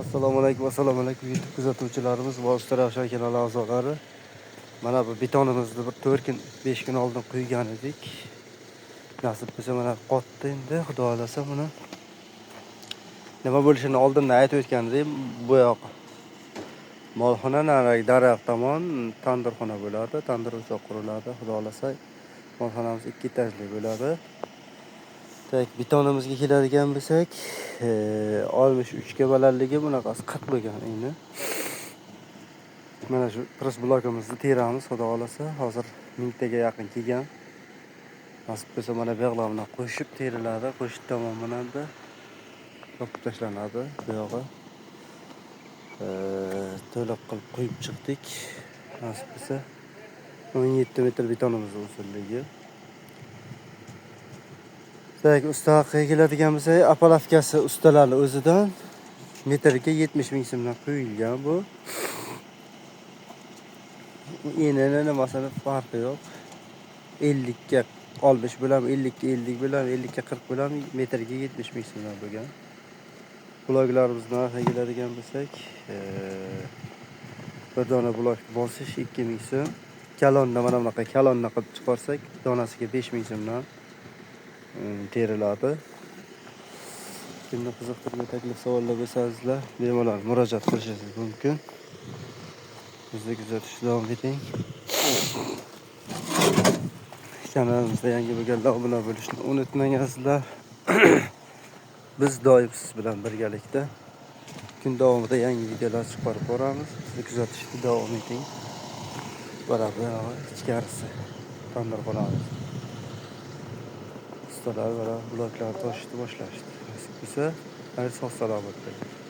Assalomu alaykum, assalomu alaykum YouTube kuzatuvchilarimiz va Ustaravshan kanali a'zolari. Mana bu betonimizni bir 4 kun, 5 kun oldin quygan edik. Nasib bo'lsa mana qotdi endi, Xudo xolasa buni nima bo'lishini oldindan aytib o'tgan edim. Bu yoq molxona, narigi daraxt tomon tandirxona bo'ladi, tandir o'choq quriladi. Xudo xolasa molxonamiz 2 etajli bo'ladi. Так, betonimizga keladigan bo'lsak, 63 ga balandligi, bunaqasi 40 bo'lgan endi. Mana shu press blokimizni teramiz, Xudo xolasa. Hozir 1000 taga yaqin kelgan. Nasib bo'lsa mana bu yoqlar qo'shib teriladi, qo'shib tamomlanadi. Yopib tashlanadi bu yog'i. To'liq qilib quyib chiqdik. Nasib bo'lsa 17 metr betonimiz uzunligi. Так, usta haqiga keladigan bo'lsak, опалубка si ustalarning o'zidan metriga 70 ming so'mdan quyilgan bu. Enini nimasini farqi yo'q. 50 ga 60 bo'lam, 50 ga 50 bo'lam, 50 ga 40 bo'lam, metriga 70 ming so'mdan bo'lgan. Bloklarimiz narxiga keladigan bo'lsak, bir dona blok bosish 2000 so'm. Kalonni mana bunaqa kalonni qilib chiqarsak, donasiga 5000 so'mdan teriladi. Kimni qiziqtirgan taklif savollar bo'lsa, azizlar, bemalol murojaat qilishingiz mumkin. Bizni kuzatishda davom eting. Kanalimizda yangi bo'lganlar obuna bo'lishni unutmang, azizlar. Biz doim siz bilan birgalikda kun davomida yangi videolar chiqarib boramiz. Bizni kuzatishda davom eting. Mana bu yog'i ichkarisi tandirxonamiz. Ustalar mana bloklarni toshishni boshlashdi. Nasib bo'lsa, sog' salomat bo'ling.